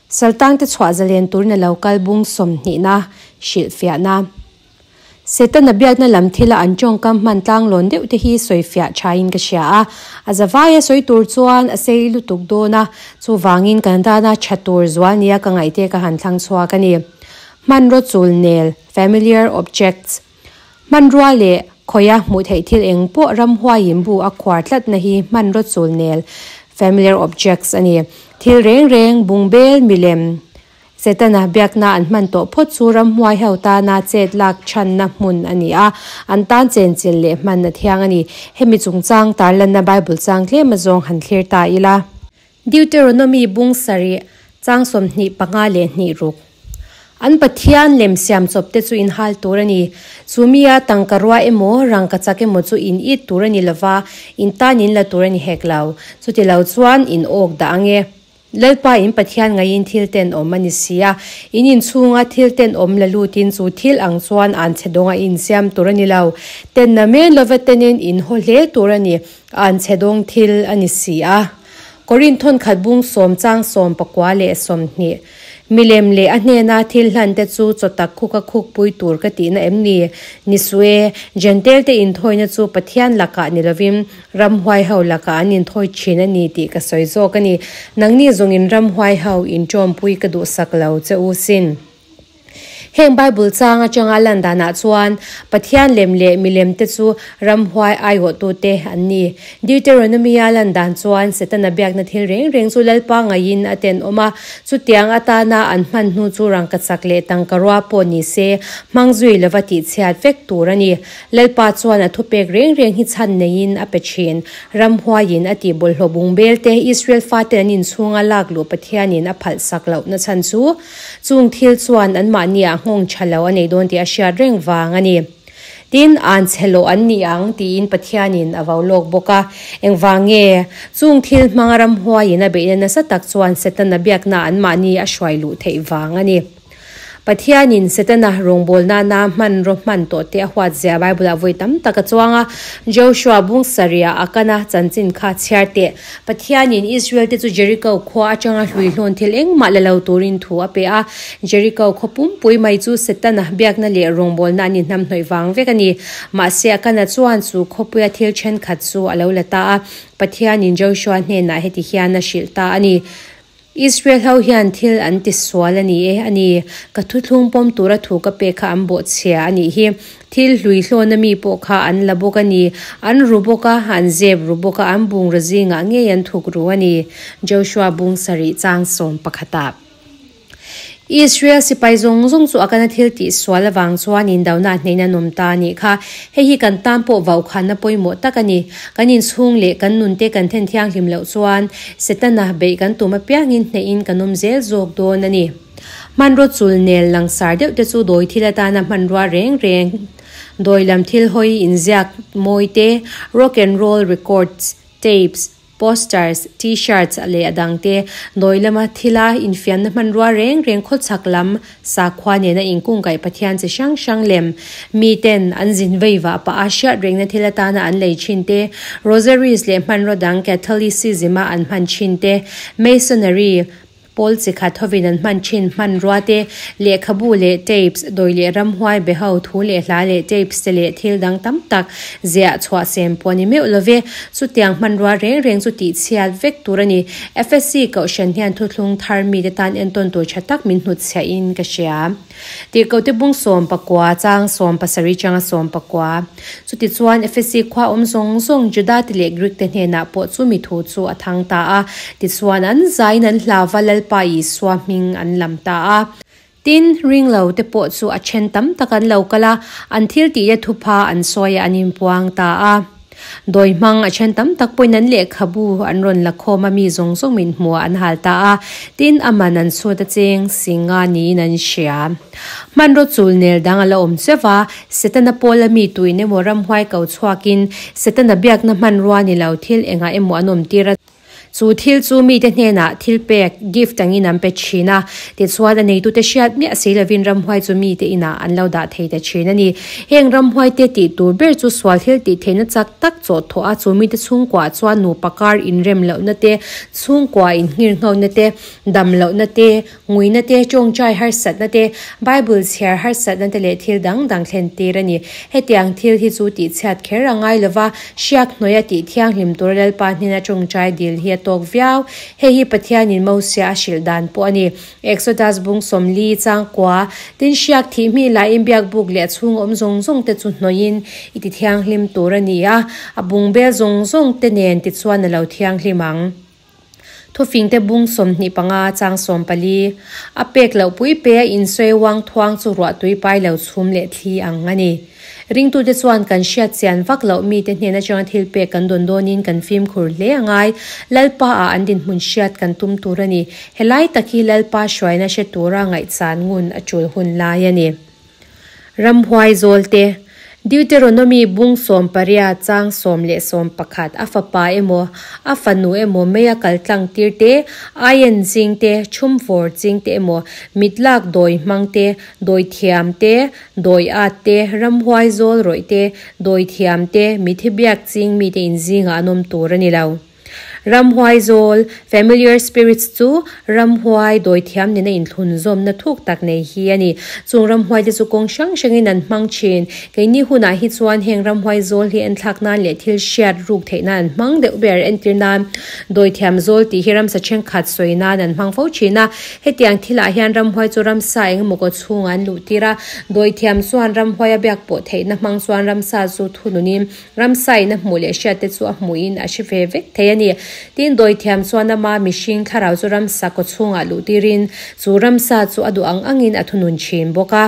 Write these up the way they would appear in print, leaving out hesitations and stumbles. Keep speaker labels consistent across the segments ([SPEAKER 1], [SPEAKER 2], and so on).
[SPEAKER 1] Saltangte chhuah zalen turin a lo kal bung sawmhnihna hrilhfiahna. Setana biakna lam thila an tawngkam hman tlanglawn deuh te hi sawifiah thain ka hria a, a zavaia sawi tur chuan a sei lutuk dawn a, chuvangin kan tana tha tur zual nia ka ngaihte ka han thlang chhuak a ni. Hmanraw chul nel, familiar objects, Hmanrua leh khawia hmuh theih thil eng pawh ramhuaiin bu a khuar tlatna hi hmanraw chul nel, familiar objects, a ni. Thil reng reng, bungbel, milem, Setana biakna an hman tawh phawt chu ramhuai ho tana chet lak chhanna hmun a ni a, an tan chenchilh leh hman a thiang a ni. Hemi chungchang tarlanna Bible chang tlem azawng han thlir ta ila. Deuteronomy bung sarih, chang 25 leh 2 ruk. An pathian lem siam chawp te chu in hal tur a ni. Chu mia tangka rua emaw, rangka chak emaw chu in it tur a ni lova, in tan in la tur a ni hek lo. Chuti lo chuan in awk dah ange. Lalpa in Pathian ngaiin thil ten awm a ni si a, in inchhunga thil ten awm la lutin chu thil ang chuan an chhe dawnga in siam tur a ni lo. Ten na men lova tenin in haw hle tur a ni, an chhe dawng thil a ni si a. Korin thon khat bung 10 chang 19 leh 20. Milem leh a hnena thil hlan te chu chawtak khuka khuk pui tur ka tihna em ni? Ni suh e, Jentail te inthawina chu Pathian lakah ni lovin ramhuai ho lakah an inthawi thin a ni tih ka sawi zawk a ni. Nangni zawngin ramhuai ho intawmpui ka duhsak lo che u sin. Heng Bible chang atanga lan danah chuan Pathian lem leh milem te chu ramhuai aiawhtu te an ni. Deuteronomy a lan dan chuan Setana biakna thil reng reng chu Lalpa ngaiin a ten awm a, chutiang atana an hman hnu chu rangka chak leh tangka rua pawh ni se hmang zui lova tih chhiat vek tur a ni. Lalpa chuan a thupek reng reng hi chhan neiin a pe thin. Ramhuaiin a tih bawlhhlawh bungbel te Israel faten an inchhunga lak luh Pathianin a phalh sak lohna chhan chu chung thil chuan an mahni ah nghawng tha lo a nei dawn tih a hriat reng vang a ni. Tin, an chhelo an ni ang tiin Pathianin a vo lawk bawk a. Engvang nge? Chung thil hmanga ramhuaiin a beihna nasa tak chuan Setana biakna an mahni a hruai luh theih vang a ni. Pathianin Setana rawngbawlna na hmanraw hman tawh te a huat zia Bible ah vawi tam tak a chuang a. Joshua bung sarih ah Akana chanchin kha chhiar teh. Pathianin Israel te chu Jericho khua atanga hlui hlawn thil engmah la lo turin thu a pe a. Jericho khaw pumpui mai chu Setana biakna leh rawngbawlna an inhnam hnawih vang vek a ni. Mahse Akana chuan chu khawpuia thil thenkhat chu a lo la ta a. Pathianin Joshua hnenah heti hian a hrilh ta a ni. Israel ho hian thil an ti sual a ni e a ni. Ka thuthlung pawm tura thu ka pe kha an bawh chhia a nih hi. Thil hlui hlawn a mi pawh kha an la bawk a ni. An ru bawk a, an zep ru bawk a, an bungraw zingah ngei an thuk ru a ni. Joshua bung sarih chang 11 ah. Israel sipai zawng zawng chu Akana thil tih sual avang chuan indona hnehin an awm ta a nih kha. Hei hi kan tan pawh vaukhana pawimawh tak a ni. Kan inchhung leh kan nunte kan then thianghlim loh chuan Setana beih kan tum apiangin hnehin kan awm zel zawk dawn a ni. Hmanraw chul nel langsar deuh te chu dawi thil atana hmanrua reng reng, dawi lam thil hawi inziak mawi te, rock and roll records, tapes, posters, t-shirts leh a dang te, dawi lama thila infiamna hmanrua reng reng khawchhak lam sakhua nena inkungkaih Pathian chi hrang hrang lem, mi ten an zin vei vah pah a hriat rengna thil atana an lei thin te, rosaries leh hmanraw dang Catholicism a an hman thin te, Masonry, pawl chi khat hovin an hman thin hmanrua te, lehkhabu leh tapes, dawi leh ramhuai be ho thu leh hla leh tapes te leh thil dang tam tak ziah chhuah sem pawh a ni meuh love. Chutiang hmanrua reng reng chu tih chhiat vek tur a ni. FSC Kohhran hian thuthlung thar mite tan entawn tur tha tak min hnutchhiahin ka hria. Tirhkohte bung 19 chang 17 changa 19. Chutichuan Efesi khua awm zawng zawng Juda te leh Greek te hnenah pawh chumi thu chu a thang ta a. Tichuan an zaiin an hlauva Lalpa Isua hming an lam ta a. Tin, ring lo te pawh chu a then tam tak an lo kal a, an thil tih te thupha an sawi a an inpuang ta a. Dawi hmang a then tam tak pawhin an lehkhabu an rawn la khawm a, mi zawng zawng min hmuh an hal ta a, tin aman an chhut a cheng singa niin an hria. Hmanraw chul nel dang a la awm cheuh va, Setana pawla mi tuin emaw ramhuai ko chhuakin Setana biakna hmanrua ni lo thil engah emaw an awm tir a. Chu thil chu mite hnenah thilpek, gift, angin an pe thin a, tichuan a neitute hriat miah si lovin ramhuai chu mite inah an lo dah thei ta thin a ni. Heng ramhuaite tih tur ber chu sual thil tih theihna chak tak chawh thawh a, chu mite chhungkuaah chuan nupa kar inrem lohna te, chhungkua inngirnghohna te, dam lohna te, Nguina te, tawngtai harsatna te, Bible chhiar harsatna te leh thil dang dang thlen tir a ni. Hetiang thil hi chu tihchhiat kher a ngai lova, hriak hnuaia tih thianghlim tura Lalpa hnena tawngtai dil hi a tawk viau. Hei hi Pathianin Mosia a hrilh dan pawh a ni. Exodus bung 40 changkua, Tin hriak thih hmi laiin biak buk leh a chhung awm zawng zawng te chu hnawiin i ti thianghlim tur a ni a, a bungbel zawng zawng te nen tichuan a lo thianghlim ang. Thufingte bung 25 chang 14, A pek loh pui pe a insawi uang thuang chu ruah tui pai lo chhum leh thli ang a ni. Ringtute chuan kan hriat chian vak loh mite hnen atanga thil pek kan dawn dawnin kan fimkhur hle a ngai. Lalpa ah an dinhmun hriat kan tum tur a ni. Helai tak hi Lalpa hruaina hre tura ngaihchan ngun a tul hun lai a ni. Ramhuai zawlte, Deuteronomy bung 18 chang 10 11, a fapa emaw, a fanu emaw meia kal tlang tir te, aien ching te, chhum vawr ching te emaw, mit lak dawi hmang te, dawi thiam te, dawi at te, ramhuai zawl rawih te, dawi thiam te, mithi biak ching mite inzingah an awm tur a ni lo. Ramhuai zawl, familiar spirits, chu ramhuai dawithiam nena inthlunzawmna thuk tak nei hi a ni. Chung ramhuaite chu kawng hrang hrangin an hmang thin. Keini hunah hi chuan heng ramhuai zawl hi enthlak nan leh thil hriat ruk theih nan an hmang deuh ber. Entir nan, dawithiam zawl tih hi ramsa thenkhat sawi nan an hmang fo thin a. Hetiang thilah hian ramhuai chu ramsa eng emaw kaw chhungah an luh tir a. Dawithiam chuan ramhuai a biak pawh theihna hmang chuan ramsa chu thununin Ramsain a hmuh leh hriat te chu a hmuhin a hre ve vek thei a ni. Tin, dawithiam chuan ama mihring thlarau chu ramsa kaw chhungah luh tirin chu ramsa chu a duh ang angin a thunun thin bawk a.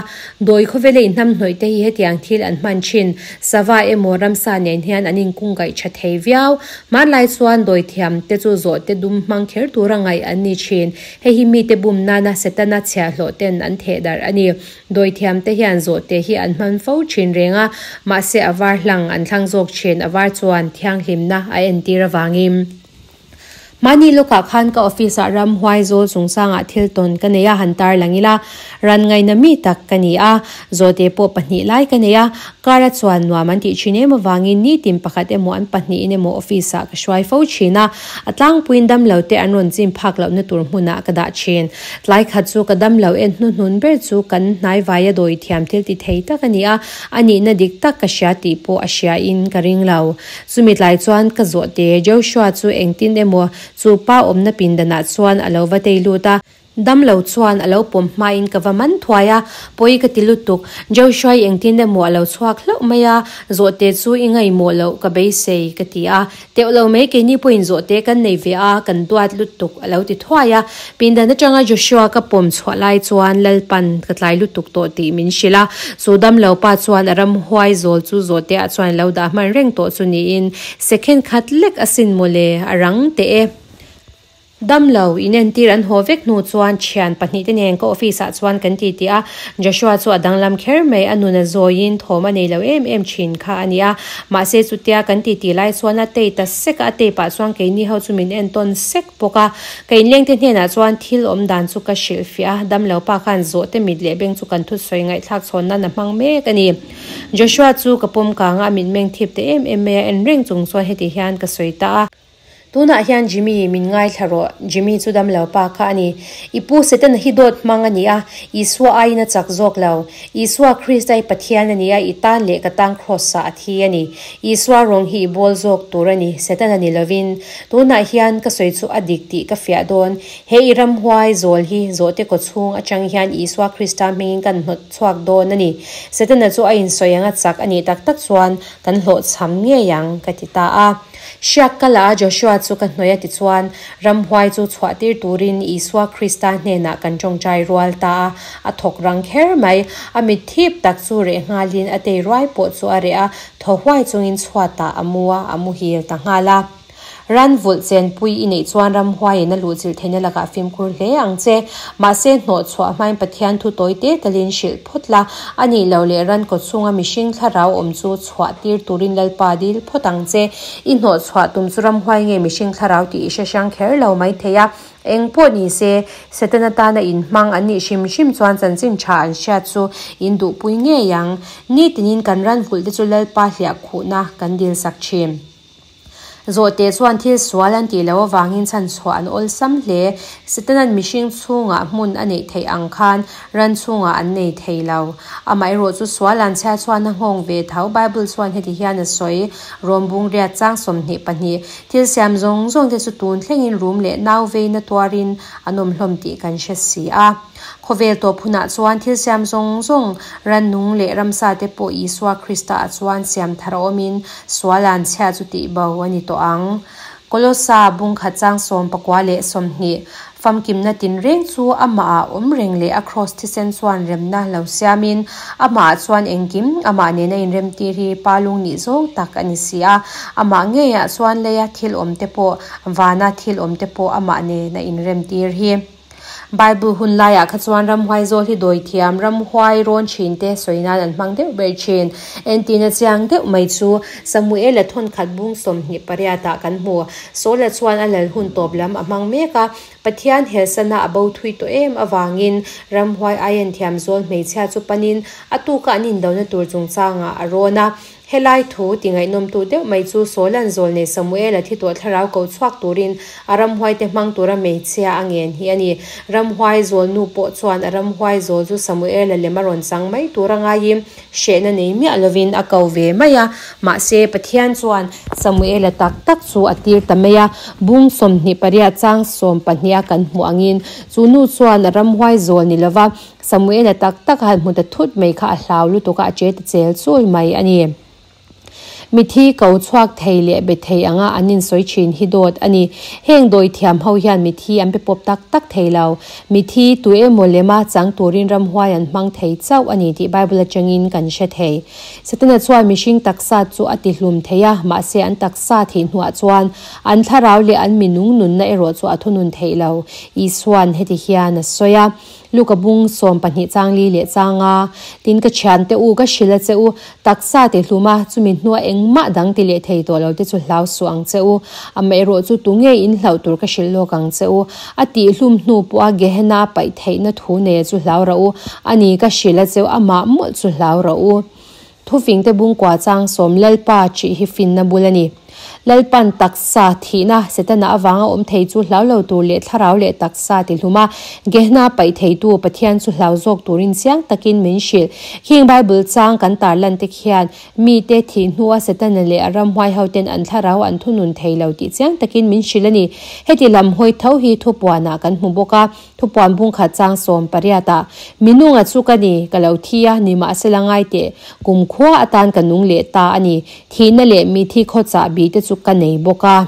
[SPEAKER 1] Dawi khawvela inhnamhnawih te hi hetiang thil an hman thin. Sava emaw ramsa nen hian an inkungkaih tha thei viau. Hmanlai chuan dawithiam te chu zawhte dum hmang kher tura ngaih an ni thin. Hei hi mite bum nana Setana chhiahhlawh ten an theh darh a ni. Dawithiam te hian zawhte hi an hman fo thin reng a, mahse a var hlang an thlang zawk thin, a var chuan thianghlimna a entir avangin. Mahni lawkah khan ka office ah ramhuai zawl chungchangah thil tawn ka nei a, han tar lang ila, ran ngaina mi tak ka ni a, zawhte pawh pahnih lai ka nei a, car a chuan nuam an tih thin em avangin nitin pakhat emaw an pahnihin emaw office ah ka hruai fo thin a, A tlangpuiin damlo te an rawn chim phak lohna tur hmunah ka dah thin. Tlai khat chu ka damlo en hnuhnun ber chu kan hnaivaia dawi thiam thil ti thei tak a ni a, a nihna dik tak ka hria tih pawh a hria in ka ring lo. Chumi tlai chuan ka zawh te Joshua chu engtin emaw chu pa awmna pindanah chuan a lo va tei lut a, Damlo chuan a lo pawm hmain ka va man thuai a, pawi ka ti lutuk. Joshua i engtin emaw a lo chhuak hlauh mai a, zawhte chu i ngaihmawh loh ka beisei ka ti a. Teuh lo mai keini pawhin zawhte kan nei ve a, kan duat lutuk a lo ti thuai a. Pindan atanga Joshua ka pawm chhuah lai chuan Lalpan ka tlai lutuk tawh tih min hrilh a. Chu damlo pa chuan a ramhuai zawl chu zawhte ah chuan a lo dah hman reng tawh chu niin second khat lek asin mawle a rang teh e. Damlo, inentir an haw vek hnu chuan thian pahnihte nen ka office ah chuan kan ti tih a, Joshua chu a danglam kher mai, a nun a zawiin thawm a nei lo em em thin kha a ni a, mahse chutia kan ti tih lai chuan a tei ta sek a, a tei pah chuan keini ho chu min entawn sek bawk a, ka inlengte hnenah chuan thil awm dan chu ka hrilhfiah a, damlo pa khan zawhte mit leh beng chu kan thusawi ngaihthlak chhawn nan a hmang mek a ni. Joshua chu ka pawm kang a, a mitmeng thip ta em em mai a, en reng chung chuan heti hian ka sawi ta a. Tunah hian Jimmy, min ngaithla rawh. Jimmy chu damlo pa kha a ni. I pu Setana hi dawt hmang a ni a, Isua aiin a chak zawk lo. Isua Krista hi Pathian a ni a, i tan leh ka tan Kraws-ah a thi a ni. Isua rawng hi i bawl zawk tur a ni, Setana ni lovin. Tunah hian ka sawi chu a dik tih ka fiah dawn. He i ramhuai zawl hi zawhte kaw chhung atang hian Isua Krista hmingin kan hnawt chhuak dawn a ni. Setana chu a insawi ang a chak a nih tak tak chuan kan hlawhchham ngei ang, ka ti ta a. Hriak ka la a, Joshua chu ka hnawih a tichuan, ramhuai chu chhuahtir turin Isua Krista hnenah kan tawngtai rual ta a, a thawk rang kher mai. A mit thip tak chu reh nghalin a tei ruai pawh chu a reh a, thaw huai chungin chhuatah a mu a, a muhil ta nghal a. Ran vulh chenpui i neih chuan ramhuaiin a luhchilh theihna lakah fimkhur hle ang che. Mahse, hnawhchhuah hmain Pathian thu tawi te talin hrilh phawt la, a nih loh leh ran kawchhunga mihring thlarau awm chu chhuah tir turin Lalpa dil phawt ang che. I hnawhchhuah tum chu ramhuai nge mihring thlarau tih i hre hrang kher lo mai thei a. Eng pawh ni se, Setana tana inhmang an nih hrim hrim chuan chanchin tha an hriat chu in duhpui ngei ang. Nitinin kan ran vulh te chu Lalpa hliah khuhna kan dilsak thin. Zawhte chuan thil sual an tih loh avangin chhanchhuah an awlsam hle. Setana'n mihring chhungah hmun a neih theih ang khan ran chhungah an nei thei lo. Amaherawh chu sual an chhia chuan a nghawng ve tho. Bible chuan heti hian a sawi, Rom bungriat chang 22, Thil siam zawng zawng te chu tun thlengin rum leh nau veina tuarin an awm hlawm tih kan hre si a. Khawvel tawp hunah chuan thil siam zawng zawng, rannung leh ramsa te pawh Isua Krista ah chuan siam thar a awmin sual an chhia chu tih bo a ni tawh ang. Kolosa bungkhat chang 29 20. Famkimna tinreng chu amahah awm reng leh a kraws thisen chuan remna lo siamin, amahah chuan engkim amah nena inremtir hi pa lung nih zawng tak a ni si a. Amah ngeiah chuan leia thil awmte pawh, vana thil awmte pawh amah nena inremtir hi. Bible hun laiah kha chuan ramhuai zawl hi dawithiam, ramhuai rawn thin te sawi nan an hmang deuh ber thin. Entina chiang deuh mai chu Samuela thawnkhat bung 28 ah kan hmu. Saula chuan a lal hun tawp lam a hmang mek a, Pathian helsana a bo thui tawh em avangin ramhuai aian thiam zawl hmeichhia chu panin a tuka an indona tur chungchangah a rawn a. Helai thu ti ngaihnawmtu deuh mai chu Saula'n zawlnei Samuela thi tawh thlarau ko chhuak turin a ramhuaite hmang tura hmeichhia a ngen hi a ni. Ramhuai zawlnu pawh chuan a ramhuai zawl chu Samuela lem a rawn chang mai tura ngaiin hrehna nei miah lovin a ko ve mai a. Mahse, Pathian chuan Samuela tak tak chu a tir ta mai a. Bung 28 chang 12 a kan hmuh angin chu nu chuan a ramhuai zawl ni lova Samuela tak tak a han hmu ta thut mai kha a hlau lutuk a, a che ta chel chul mai a ni. Mithi ko chhuak thei leh be thei anga an insawi thin hi dawt a ni. Heng dawi thiam ho hian mithi an pe pawp tak tak thei lo. Mithi tu emaw lema chang turin ramhuai an hmang thei chauh a ni tih Bible atangin kan hre thei. Setana chuan mihring taksa chu a tihlum thei a, mahse an taksa thih hnuah chuan an thlarau leh an minung nunna erawh chu a thunun theih lo. Isua'n heti hian a sawi a. Luka bung 12 chang li leh chang a, Tin ka thian te u, ka hrilh a che u, taksa ti hlum a, chumi hnua engmah dang ti leh thei tawh lo te chu hlau suh ang che u. Amaherawh chu tu nge in hlauh tur ka hrilh lawk ang che u. A tih hlum hnu pawh a Gehenna paih theihna thu nei a chu hlau rah u. A ni, ka hrilh a che u, amah mawlh chu hlau rah u. Thufingte bungkua chang sawm Lalpa ṭih hi finna bul a ni. Lalpan taksa thihna Setana avanga awm thei chu hlau lo tur leh thlarau leh taksa ti hlum a, Gehna paih theitu Pathian chu hlau zawk turin chiang takin min hrilh. Khing Bible chang kan tarlan te khian mite thih hnua Setana leh a ramhuai hoten an thlarau an thunun thei lo tih chiang takin min hrilh a ni. Heti lam hawi tho hi thupuanah kan hmu bawk a. Thupuan bungkhat chang 18 ah, Mi nunga chu ka ni, ka lo thi a, nimahsela ngai teh, kumkhua atan ka nung leh ta a ni, thihna leh mithi khawchah bi te chu ka nei bawk a.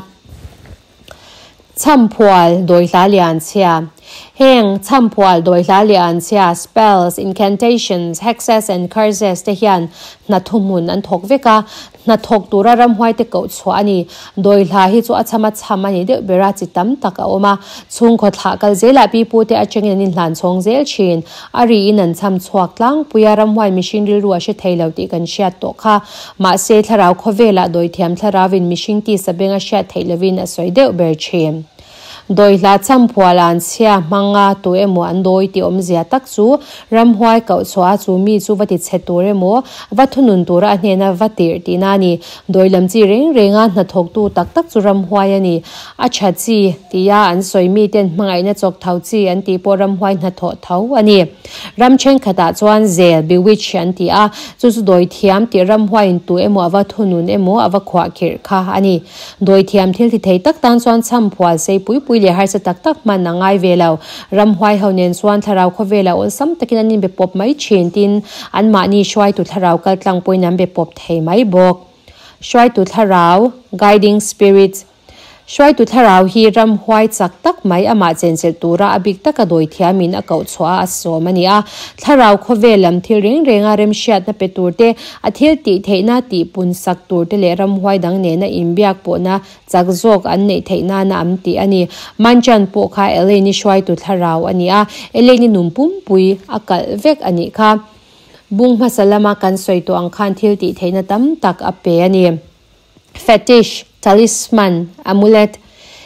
[SPEAKER 1] Chhamphual dawihla lian chhia Heng chhamphual dawihla lian chhia, spells, incantations, hexes and curses, te hian hna thuhmun an thawk vek a, Hna thawk tura ramhuaite koh chhuah a ni. Dawihla hi chu a chham a chham a ni deuh ber a, chi tam tak a awm a. Chhungkaw thlah kal zelah pipute atangin an inhlan chhawng zel thin. A riin an chham chhuak tlangpui a, ramhuai mihring rilru a hre thei lo tih kan hriat tawh kha. Mahse, thlarau khawvelah dawithiam thlarauvin mihring tisa beng a hriat theih lovin a sawi deuh ber thin. Dawihla chhamphual an chhia hmanga tu emaw an dawi tih awmzia tak chu ramhuai koh chhuah a chu mi chu va ti chhe tur emaw va thunun tura a hnena va tirh tihna a ni. Dawi lam chi reng renga hnathawktu tak tak chu ramhuai a ni. A tha chi tia an sawi miten hmangaihna chawk tho chi an tih pawh ramhuai hnathawh tho a ni. Ram thenkhatah chuan zel, bewitch, an ti a, chu chu dawi thiam tih ramhuaiin tu emaw a va thunun emaw a va khuahkhirh kha a ni. Dawi thiam thil ti thei tak tan chuan chham phual sei pui pui leh harsa tak tak hman a ngai ve lo. Ramhuai ho nen chuan thlarau khawvelah awlsam takin an inbe pawp mai thin tin, anmahni hruaitu thlarau kaltlang pawhin an be pawp thei mai bawk. Hruaitu thlarau, guiding spirits. Hruaitu thlarau hi ramhuai chak tak mai amah chenchilh tura a bik taka dawithiamin a koh chhuah a sawm a ni a. Thlarau khawvel lam thil reng renga remhriatna pe tur te, a thil tih theihna tih pun sak tur te leh ramhuai dang nena inbiak pawhna chak zawk an neih theih nana an tih a ni. Manchan pawh kha Elaine-i hruaitu thlarau a ni a, Elaine-i nun pumpui a kalh vek a nih kha. Bung hmasa lama kan sawi tawh ang khan thil tih theihna tam tak a pe a ni. Fetish, talisman, amulet,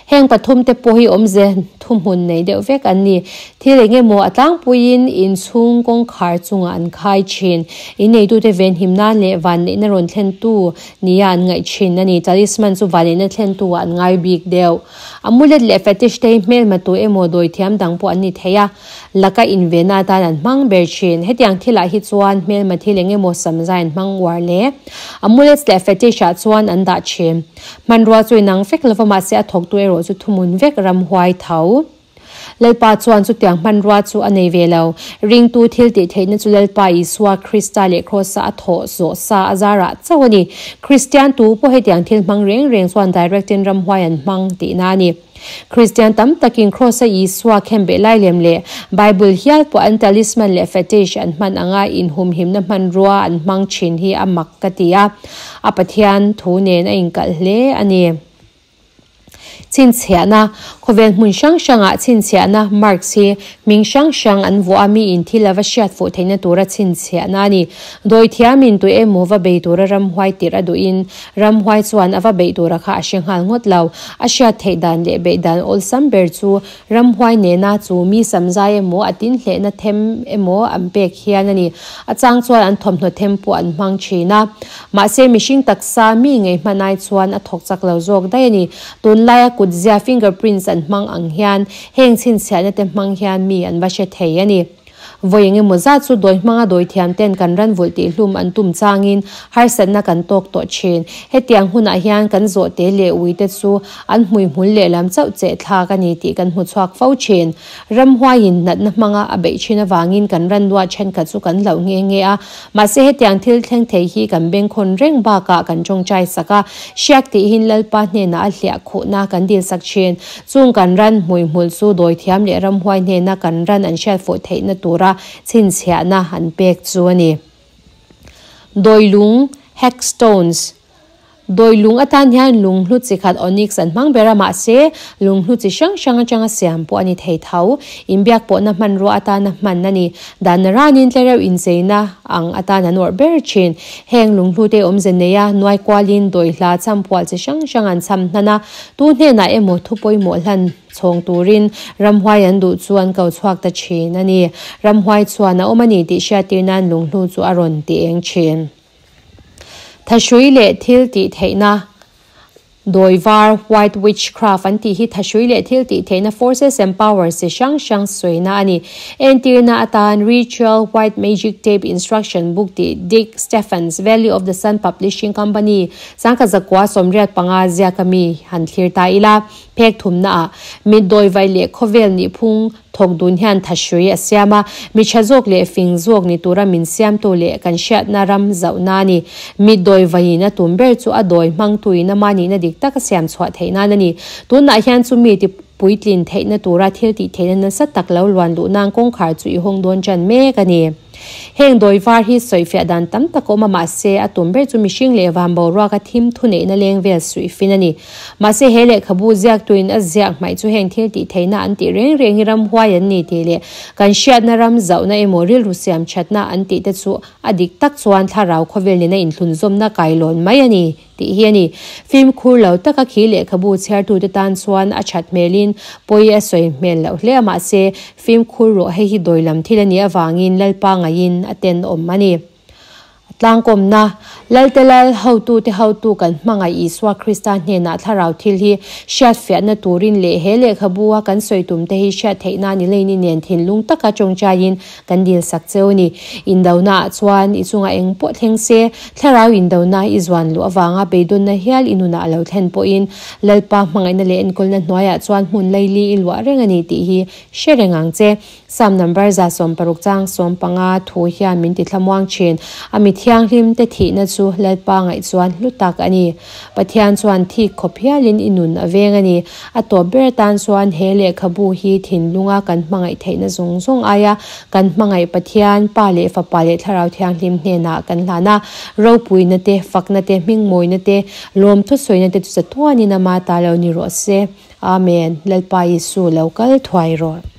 [SPEAKER 1] heng pathum te pawh hi awmze thuhmun nei deuh vek an ni. Thil eng emaw a tlangpuiin inchhung kawngkhar chungah an khai thin. Inneitute venhim nan leh vanneihna rawn thlentu nia an ngaih thin a ni. Talisman chu vanneihna thlentu ah an ngai bik deuh. Amulet leh fetish te hi hmelma tu emaw dawithiam dang pawh an ni thei a. Laka invenna atan an hmang ber thin. Hetiang thilah hi chuan hmelma thil eng emaw samzai an hmang uar hle. Amulets leh fetish ah chuan an dah thin. Hmanrua chu inang vek lova mahse a thawktu erawh chu thuhmun vek ramhuai tho. Lalpa chuan chutiang hmanrua chu a nei ve lo. Ringtu thil tih theihna chu Lalpa Isua Krista leh Kraws-a a thawh zawh sa a zarah chauh a ni. Kristian tu pawh hetiang thil hmang reng reng chuan direct-in ramhuai an hmang tihna a ni. Kristian tam takin Kraws-a Isua khenbeh lai lem leh Bible hial pawh an talisman leh fetish an hman anga inhumhimna hmanrua an hmang thin hi a mak ka ti a, a Pathian thu nen a inkalh hle a ni. Chhinchhiahna, Khawvel hmun hrang hrangah chhinchhiahna marks hi hming hrang hrang an vuah a, miin thil a va hriat fuh theihna tura chhinchhiahna a ni. Dawithiamin tu emaw va bei tura ramhuai tirh a duhin ramhuai chuan a va beih tura kha a hre nghal ngawt lo. A hriat theih dan leh beih dan awlsam ber chu ramhuai nena chu mi samzai emaw a tin hlehna them emaw an pek hian a ni. A chang chuan an thawmhnaw them pawh an hmang thin a. Mahse mihring taksa mi ngei hman ai chuan a thawk chak lo zawk daih a ni. Tunlaia kutzia fingerprints an hmang ang hian heng chhinchhiahna te hmang hian mi an va hre thei a ni. Vawi eng emaw zat chu dawi hmanga dawi thiam ten kan ran vulh tih hlum an tum changin harsatna kan tawk tawh thin. Hetiang hunah hian kan zawhte leh uite chu an hmuihmul lehlam chauh cheh thlak a ni tih kan hmu chhuak fo thin. Ramhuaiin natna hmanga a beih thin avangin kan ranlua thenkhat chu kan hlauh nghe nghe a. Mahse hetiang thil thleng thei hi kan bengkhawn reng bakah kan tawngtai sak a, hriak tihin Lalpa hnenah a hliah khuhna kan dil sak thin. Chung kan ran hmuihmul chu dawithiam leh ramhuai hnena kan ran an hriat fuh theihna tura chhinchhiahna an pek chu a ni. Dawilung, Hackstones, Dawi lung atan hian lunghlu chi khat onyx an hmang ber a, mahse lunghlu chi hrang hrang atanga siam pawh a ni thei tho. Inbiak pawhna hmanrua atana hman a ni. Dan ranin tlereuh incheina ang atan an awrh ber thin. Heng lunghlu te awmze neia nuai kualin dawi hla chhampual chi hrang hrang an chham hnan a, tu hnenah emaw thu pawimawh hlan chhawng turin ramhuai an duh chu an ko chhuak ta thin a ni. Ramhuai chuan a awm a ni tih hriattir nan lunghlu chu a rawn ti eng thin. Thahrui leh thil tih theihna Dawi var, White Witchcraft, an tih hi thahrui leh thil tih theihna forces and powers chi hrang hrang sawina a ni. Entirna atan Ritual White Magic Tape Instruction Book tih Dick Stephens, Valley of the Sun Publishing Company, 1985 ziaka mi han thlir ta ila. Phek thumnaah mit dawi vai leh khawvel nihphung Thawk dun hian thahrui a siam a, mi tha zawk leh fing zawk ni tura min siamtu leh kan hriatna ram zauhna a ni. Mit dawi vaiin a tum ber chu a dawi hmangtuin ama nihna dik taka siam chhuah theih nan a ni. Tunah hian chu mi ti puitlin theihna tura thil tih theihna nasa tak lo luan luh nan kawngkhar chu i hawng dawn tan mek a ni. Heng dawi var hi sawifiah dan tam tak a awm a, mahse a tum ber chu mihring leh van boruaka thim thuneihna leng vel suihfin a ni. Mahse he lehkhabu ziaktuin a ziak hmaih chu heng thil tih theihna an tih reng reng hi ramhuai an ni tih leh kan hriatna ram zauhna emaw rilru siam thatna an tih te chu a dik tak chuan thlarau khawvel nena inthlunzawmna kailawn mai a ni tih hi a ni. Fimkhur lo taka khi lehkhabu chhiartute tan chuan a that hmelin pawi a sawi hmel loh hle a mahse fimkhur rawh hei hi dawi lam thil a nih avangin Lalpa ngaiin a tenawm a ni. Tlangkawmna, Lalte Lal, hotute hotu kan hmangaih Isua Krista hnenah thlarau thil hi hriatfiahna turin leh he lehkhabu a kan sawi tumte hi hriat theih nan i leini nen thinlung taka tawngtaiin kan dil sak cheu ni. Indonaah chuan i chungah eng pawh thleng se, thlarau indona i zuan luh avanga beidawnna hial i nunah a lo thlen pawhin Lalpa hmangaihna leh enkawlna hnuaiah chuan hmun laili i luah reng a ni tih hi hre reng ang che. Salm number 160 chang 15 thu hian min tithlamuang thin. A mi thianghlim te thihna chu Lalpa ngaih chuan hlu tak a ni. Pathian chuan thik khawp hialin i nun a veng a ni. A tawp ber atan chuan he lehkhabu hi thinlunga kan hmangaih theihna zawng zawng aia kan hmangaih Pathian, Pa leh Fapa leh Thlarau Thianghlim hnenah kan hlan a. Ropuina te, fakna te, hmingmawina te, lawmthu sawina te chu chatuanin ama ta lo ni rawh se. Amen. Lalpa Isu lo kal thuai rawh.